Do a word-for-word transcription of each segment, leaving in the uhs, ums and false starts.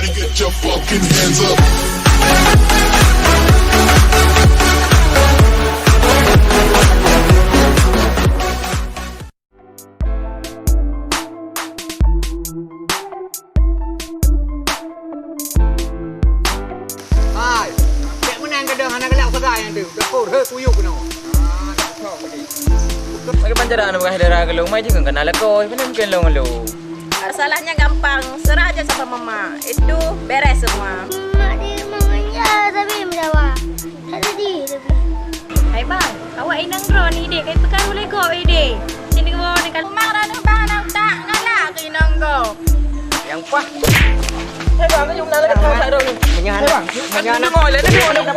Get your fucking hands up. Hai, cek meunan gadôh hana galak sagai nyan tu. Dapur, he, kuyup keunoe. Ah, dak cok tadi. Bagaimana cara aneuk bagaih dara geulong? Mai jih keuh kana lakoe, meunan mungken long lu. Masalahnya gampang, serah aja sama mama. Itu beres semua. Mak di rumah manja tapi mendawa. Tak jadi lebih. Hai bang, awak inong droe ni dek, kai peugah ulèe gob eh dek. Sini woe ni kan. Umang ranuh bang anak tak galak ke inong gob. Nyang pah. Hai bang, ni jumlah lagi tak ada ni. Hai bang, ni jumlah lagi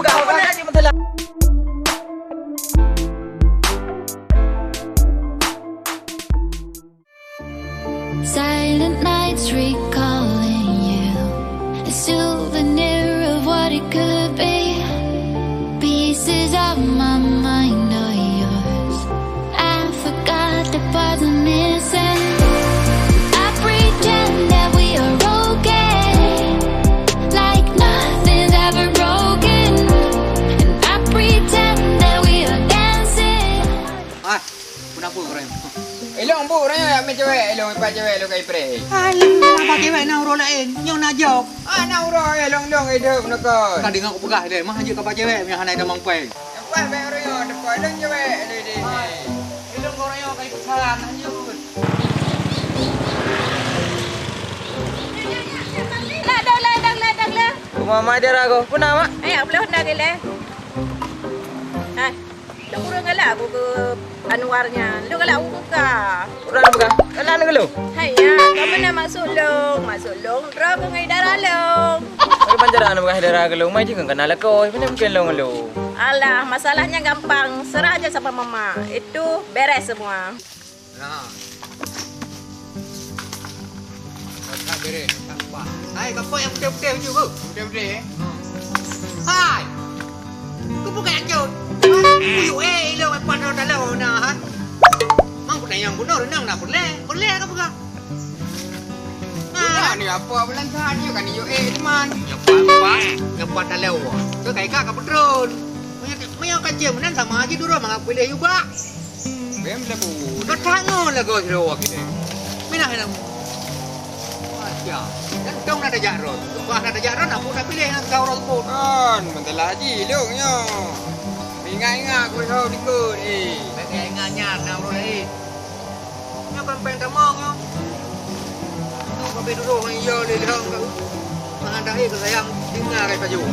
tak ada. Silent nights recalling you, a souvenir of what it could be. Pieces of my mind are yours. I forgot the parts I'm missing. I pretend that we are okay, like nothing's ever broken. And I pretend that we are dancing. Peue na peue keureun? Ilong bu, nyoe yak mé cewek, ilong ipat cewek, ilong kai preh. Alah, apa cewek na uroe laén, nyoe na jok. Ah, na uroe, ilong dong idop nakon. Ka deungoe kupeugah deh, mah jeuet kaba cewek, nyang hana idong mangpai. Nampak bèk uroe nyoe, depan ilong cewek, lé deh. Ilong uroe nyoe kai pesan, lanjut. Lah, dong lah, dong lah, dong lah. Rumah Mak Dara ko, peue na, Mak? Ayah, belah na gileh. Hai. Lôn ureueng galak aku keu Anwar nyan. Lôn galak aku keu ka. Ureueng buka. Galak neu lôn. Hai ya, kamu nak masuk lôn, masuk lôn, droe keu ngon dara lôn. Bagaimana cara aneuk bagaih dara geulong? Mai jih keuh kana lakoe, meunan mungken long lu. Alah, masalahnya gampang. Serah aja sama mama. Itu beres semua. Nah. Ka beres, ka pah. Hai, kapok nyang putéh-putéh baju ko? Putéh-putéh, eh? Hmm. Hai! Keupeue kajak cut? Kuyuk, eh, ilong, eh, pat na taloe na, hai. Mang peureulèe nyang bunoe reunang na peureulèe. Peureulèe ka peugah. Bunoe ni apa bulan saha ni kan yuk, eh, teman. Nyang pat, pat, nyang pat taloe. Keu kai ka, ka peutron. Meunyo, meunyo ka jeuem meunan sama aja durung mangat piléh juga. Bèk meuleubut. Ka tangon lagoe sidroe kideh. Minah ilong. Wajah. Dan dong na tajak rot. Leupah na tajak rot, na pun na piléh na teuka uroe seupôt. Kan, meutelah jilong nyoe. Ingat-ingat keu lheueh likot, eh. Bèk ingat nyan, na uroe laén. Nyoe kan péng tamong nyoe. Nyoe ka bèk dudoh ngon iya lé lheueh ka. Mangat dahé keu sayang tinggai pajoh.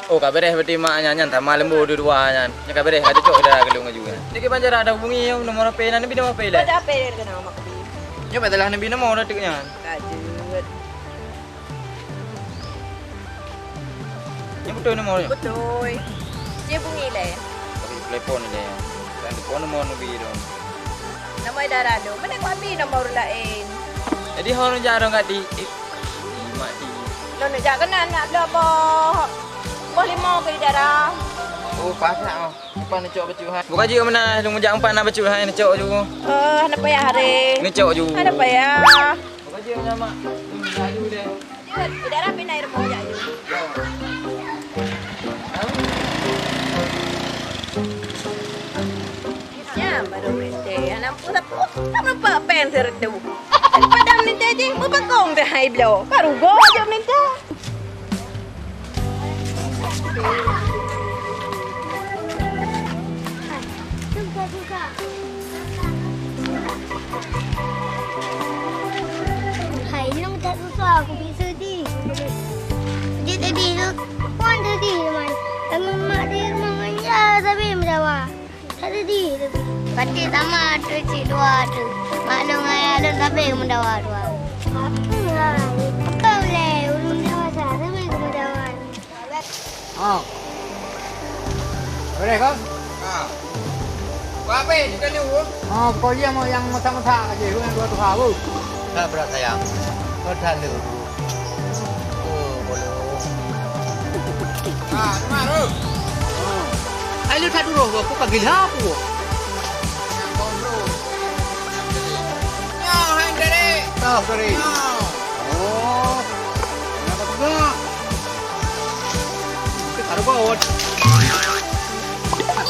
Oh, ka beres berarti mak nyan, nyan sama lembu dua-dua nyan. Nyan ka beres, ka teucok dara geulong laju nyan. Niki ban cara ada hubungi nomor H P nyan, neubi nomor H P lé. Ada H P dia kena mak. Nyoe bak telah neubi nomor dah tuk nyan. Ka jeuet. Nyoe beutôi nomor nyoe? Beutôi. Dia bungi lé. Tapi telepon lé. Dan telepon nomor neubi tu. Nama dara tu. Mana kau ambil nomor lain? Jadi orang jarang kat di. Eh, di mak di. Lo nak jak kena nak bela boh. Boh lima ke di dara. Oh, pasak oh. Empat nak cok bacut hai. Bukan jika mana lu ngejak empat nak bacut hai nak cok ju. Eh, nak payah hari. Nak cok ju. Ada payah. Bukan jika mana mak. Hmm, nak ju deh. Jeuet, di dara pinai rumoh jak ju. Ya, baru mete. Anak pun tak nampak pen sertu. Padam mete je, mau bakong dah hai blo. Baru go je mete. Hai, ilong that susah, aku bit sedih. Dia tadi tu, puan tadi, teman. Sama mak dia, mak manja, tapi mendawa. Tak tadi, tapi. Pati sama tu, cik dua tu. Mak long ayah long, tapi mendawa dua. Apa lah? Apa boleh? Ulun dewasa, tapi mendawa. Ha. Boleh kan? Ha. Buat apa ni dulu? Ha, kau dia mau yang masak-masak aja, lu yang dua tuha, bu. Tak berat sayang. Kau dah lu. Oh, boleh. Ha, cuma tu. Ai lu tak dulu, aku panggil apa? Nyoe hai dari. Sorry. Oh. Kenapa peugah? Mungkin taruh bawah.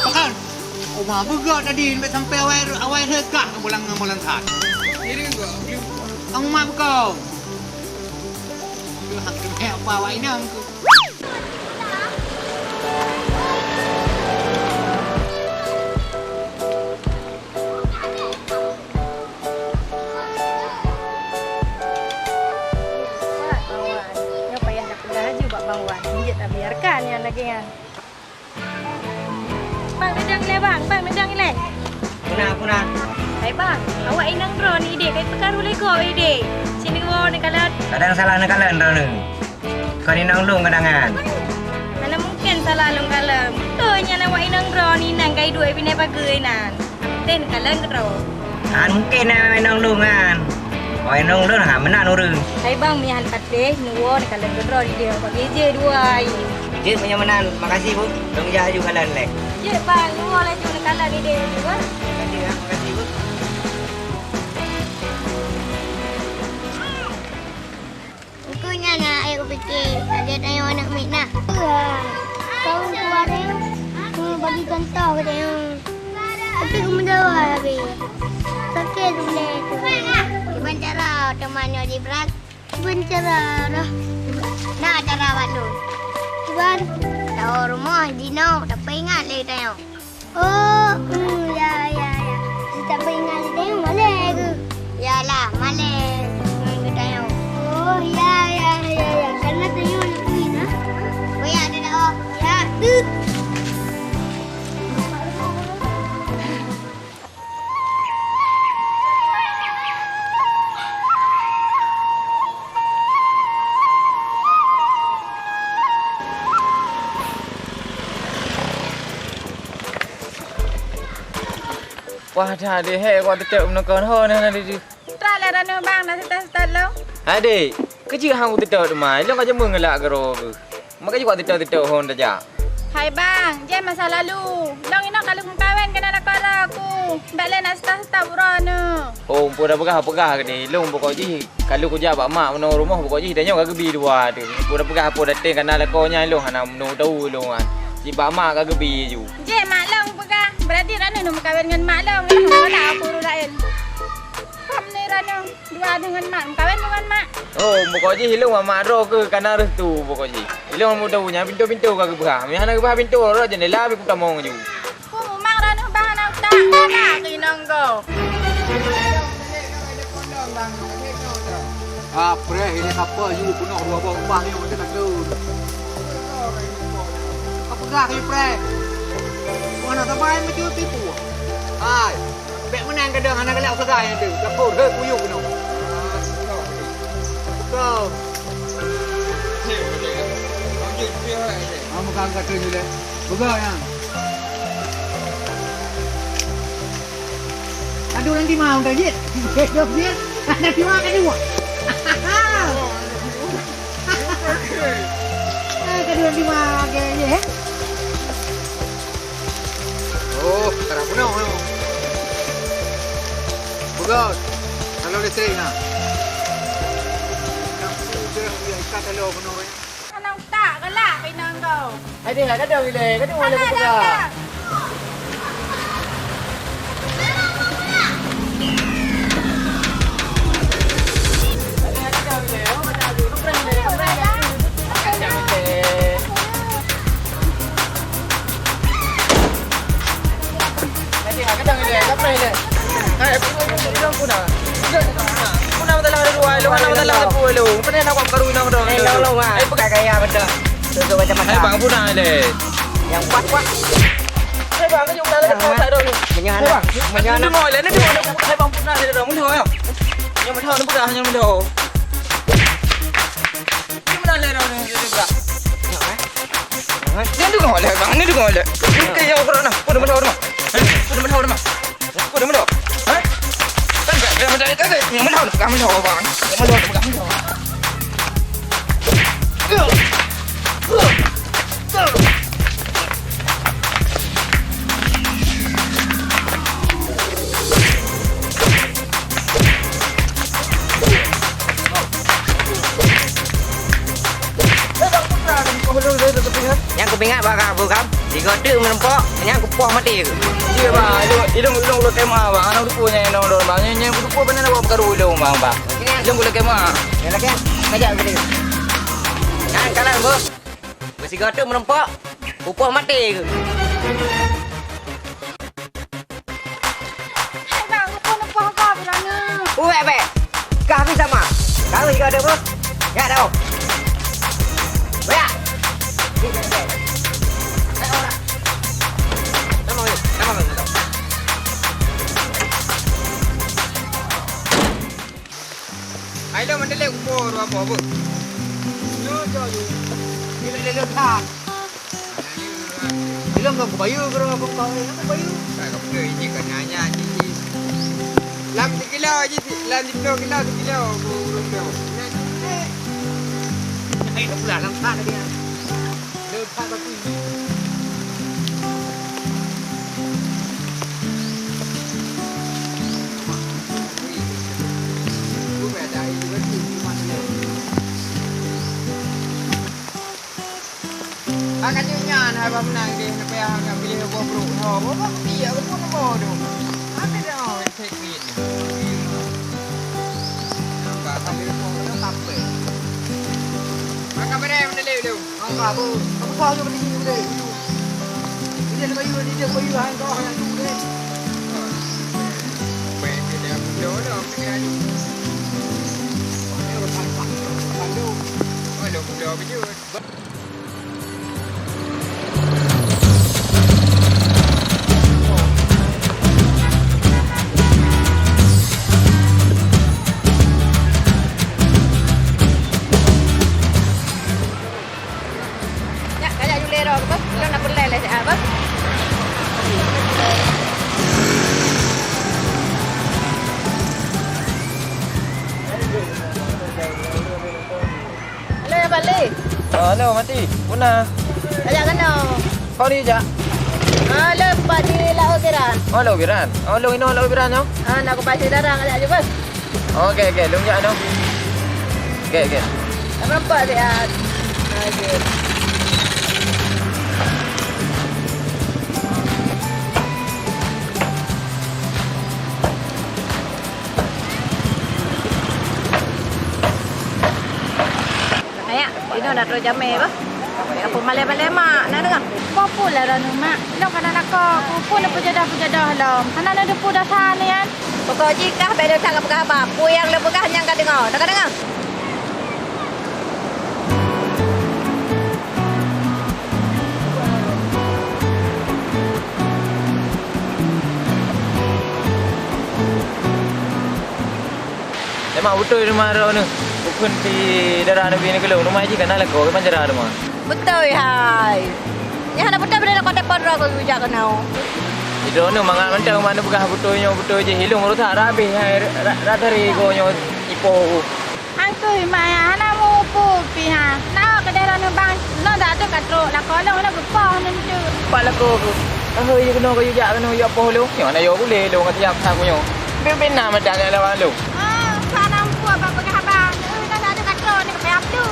Pekan. Oma beugok tadi, sampai awai, awai lheueh kah bulang, bulang that. Ini enggak, ini enggak. Oma beugok. Tuhan, kena apa awak inong tu? Nyoe payah tapeugah laju bak Bang Wan. Jeuet tabiarkan nyang lagée nyan. Bang, neudong ilée, Bang. Bang, neudong ilée. Puna, puna. Hai, Bang. Awak inong droeneuh idéh, kai peukaru lé gob idéh. Cit neuwoe neukalon. Kadang salah neukalon droeneuh. Kon inong lôn kadang nyan. Hana mungken salah lôn kalon. Beutôi nyan awak inong droeneuh inan kai duek binéh pageue inan. Ten kalon keudroe. An mungken na inong lôn nyan. Awak inong lôn ha meunan ureueng. Hai Bang, meuhan patéh, neuwoe neukalon keudroe idéh bak geujeh dua ai. Jeuet meunyoe meunan, makasih, Bu. Lôn jak laju kalon lé. Jeuet, Bang, neuwoe laju neukalon idéh laju, Bang. Makasih, ya. Makasih, Bu. Engkau nyan na ayah kupike, ada tayong anak miet na. Wah, kau kuat eh. Hmm, bagi contoh ke tayong. Tapi kamu dah habis. Sakit tu boleh tu. Kiban cara teman nyoe di berat. Kiban cara dah. Nah, cara awak tu. Kiban. Tahu rumah dino, tapi ingat lagi tayong. Oh, hmm, ya, ya, ya. Tapi ingat tayong malée ke? Yalah, malée ngon geutayong. Oh, ya, ya, ya, ya. Karena tayong nak pergi, nah. Oh, ya, ada dah, oh. Ya. Wah, dah deh, hek, kuat teutap meunokon ho nah, nah, deh. Entra lé Ranu bang, na seutôt-seutôt lom. Hai dek, keujiek han kuteutôt teuma, ilong ka jeumeung ngeulak keudroe keuh. Makajih kuat teutôt-teutôt hon tajak. Hai bang, jeh masa lalu. Long inoe ka lheueh meukawen keunan lakoe droe ku. Bèk lé na seutôt-seutôt uroe nyoe. Oh, muphom dah peugah-peugah keudeh, ilong pokok jih. Ka lheueh kujak bak mak meunoe rumoh, pokok jih tanyoe ka geubi dua teuh. Muphom dah peugah, muphom dah teuh kana lakoe nyan ilong hana meunoe tahu ilong nyan. Cit bak mak ka geubi ju. Jeh mak long peugah, berarti Ranu meukawen ngon mak long, ilong hana aku ureueng laén. Paham ni Ranu? Dua deungon mak, meukawen deungon mak. Oh, pokok jih ilong mak droe keuh kana restu pokok jih. Ilong muda nyan pintoe-pintoe ka geupeugah. Meunyo hana geupeugah pintoe, rot jendela beu kutamong ju. Ku mumang Ranu bah hana utak, hana keuinong go. Ah, preh ini sapa ju peunoh dua boh ubah ni macam takut. Apa peugah kali preh? Mana sabai macam tipu. Hai. Bèk meunan kadang hana galak sagai nyan teuh. Dapur, he, kuyueng keunoe. Kau. Ah, muka angkat tu je, leh. Peugah nyan. Aduh, nanti mau dah, Jit. Jit, Jit. Nanti mau kat dua. Eh, kat dua nanti mau, okey, Jit, eh. Oh, tarap penuh tu. Peugah. Kalau listrik nah. Ikat kalau penuh. Anak tak galak pinang kau. Hai deh, kadang bila, kadang mana peugah. Hai bang, punah leh. Nyang kuat-kuat. Hai bang, kejap dah leh. Meunyoe anak, meunyoe anak. Hai bang, punah leh. Nyang meudoh, nyang meudoh, nyang meudoh. Nyang meudoh leh, bang, ni deungoe leh. Ni ke nyang ukeue na. Peue meudoh, meudoh. Peue meudoh, meudoh. Peue meudoh. Ha? Kan tak ada meudoh, tak ada. Nyang meudoh, bukan meudoh, bang. Nyang meudoh, bukan meudoh. Ingat bak kamoe, kan? Sigoe teuk meurumpok, nyan kupoh maté keuh. Iya, bang. Ilong, ilong, ilong ulôn kema, bang. Aneuk dukue nyan, ilong ulôn, bang. Nyan, nyan dukue beuna na bak karu ilong, bang, bang. Ilong ulôn kema. Ya, lagi. Kajak gede. Nyan kanan, Bos. Sigoe teuk meurumpok, kupoh maté keuh. Hai bang, aku nak poh kau bilangnya. Uwek bek. Kah habis sama. Kau juga ada bos. Ya dah. Banyak. Hai lo, mandalay kumpul dua boh, Bu. Yo, yo, yo. Bila dia letak. Ilong ka kubayeue keudroe kong kawé, nyang kubayeue. Ka kupeugah ini ka nanya jih. Lam sikilo jih, lam sikilo, sikilo, sikilo. Nyan jih. Hai, ka pulang lam pat lagi, ah. Lam pat batu. Bukan ada itu batu, cuma dia. Akan nyoe nyan haba meunang deh, leubeh agak piléh gob brok. Ho, gob brok pih, aku pun nabo tu. Ada dah, oh, cek ni. Nampak sambil gob brok sampai. Maka beri menelik tu. Angka tu, kamu tahu je berdiri boleh. Dia lepas you, dia lepas you, hang kau hang tu deh. Baik, dia dah muda dah, dia dah. Dia dah tak, tak, tak, tak, tak. Oh, dah muda betul. Jak, kajak julé droe, beuh. Ulôn na peureulèe lé siat, beuh. Halo, ya Bali. Ah, halo, Mati. Puna. Kajak keunoe. Kau di jak? Ah, lôn pat di Laôt Biran. Oh, Laôt Biran. Oh, lôn inoe Laôt Biran nyoe? Ah, na kupaih syedara, kajak ju, beuh. Oke, oke, lôn jak inoe. Oke, oke. Apa nampak siat? Oke. Ayak, inoe na troh jamé bah. Apa malée-malée mak, na deungoe? Peue-peue lé droeneuh mak? Lôn ka na lakoe, peue-peue neupeujodoh-peujodoh lom. Hana neuteupeue desya nyan. Pokok jih kah bék lôn that kapeugah haba. Peue nyang lôn peugah nyan kadeungoe. Na kadeungoe? Teuma beutôi teuma droeneuh bukon si dara neubi neukeulong, teuma jih kana lakoe keu panjara teuma. Beutôi hai. Nyan hana beutôi beude lakoe telepon droe keu jak keunoe. Di droeneuh mangat mantong teuma neupeugah beutôi nyoe beutôi jih, ilong rot that rabeh hai, ra-, ra-, dari goe nyoe ipoh. Angkeuh mak ya, hana mupu pih ha. Na keudeh droeneuh bang, nyoe dak teuka trok lakoe lôn, hana geupoh nyan tu. Pat lakoe keuh. Ka hôi keunoe keu jak keunoe jak poh lôn. Nyoe na yo bulèe lôn ka siap that nyoe. Bit-bit na meudan nyang lawan lôn. Ah, sana mupu abang peugah abang. Nyoe dak teuka trok ni ka payah tu.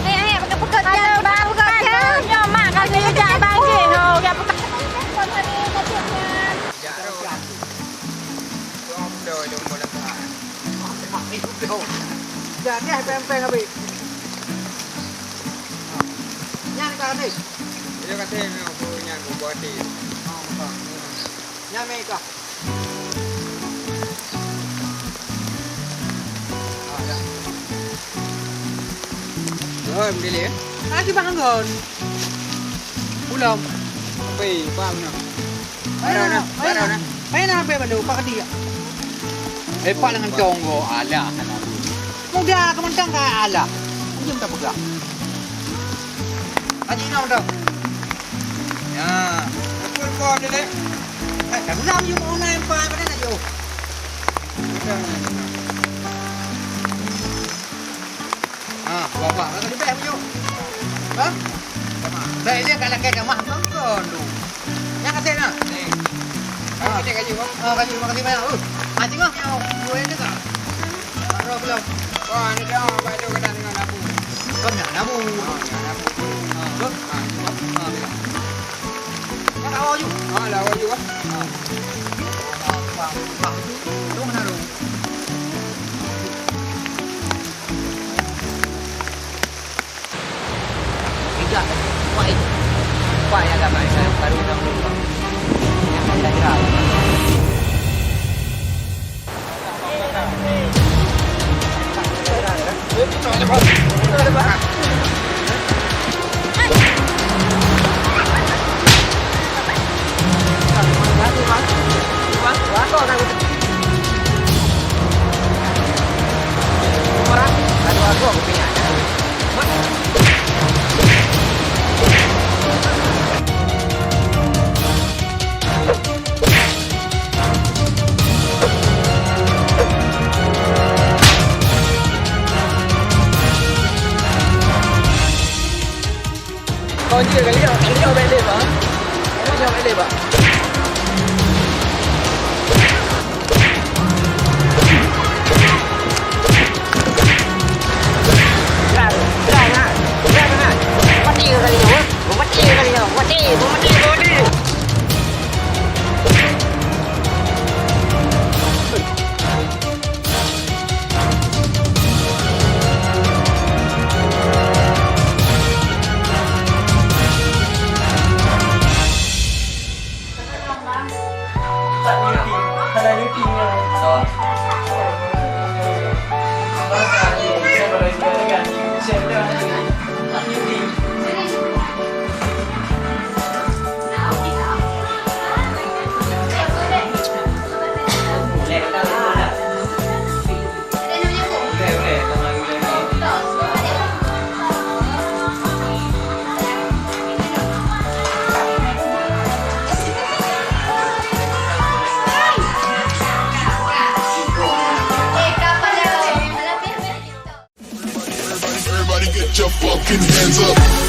Hei, hei, peugah-peugah. Halo, bang, peugah. Nyoe mak ka geujak bang jih. Ho, geujak peugah. Jak rot. Tuang muda ilong bola tuan. Jadi pempeng habis. Nyan ka habis. Dia kata memang aku nyan aku buat hati. Oh, betul. Nyan meh kah? Ah, ya. Oh, boleh ya. Lagi bangun. Pulang. Wei, bang, no. Barô na, barô na. Hai na, bèk balô, pak dia. Eh, pak dengan tonggo, alah, alah. Muda keumeunteung ka alah. Ujong ka peugah. Haji na udah. Ya, betul kau dia dek. Eh, tak ulang you mau naik empat pada nak jauh. Udah. Ha, bapak, kan lebih aku. Ha? Baik dia kalau kayak gamah kau tu. Yang kata nah. Ni. Kau kata kayu, bang. Oh, kayu, terima kasih banyak. Uh. Ah, tengok. Kau, kau yang dekat. Baru belum. Wah, ni dah, baik tu kena dengan Abu. Kau nak Abu. Ha, dengan Abu. Ha, tu. Ha, tu. Ah, lawa juga. Ah. Bang, bang. Tunggu dulu. Bijak, kuat, eh. Kuat yang agak baik, baru enam puluh. Yang ada gerak. Kau je kali ya, kali ya balik deh, Bang. Kau je balik deh, Bang. Everybody get your fucking hands up.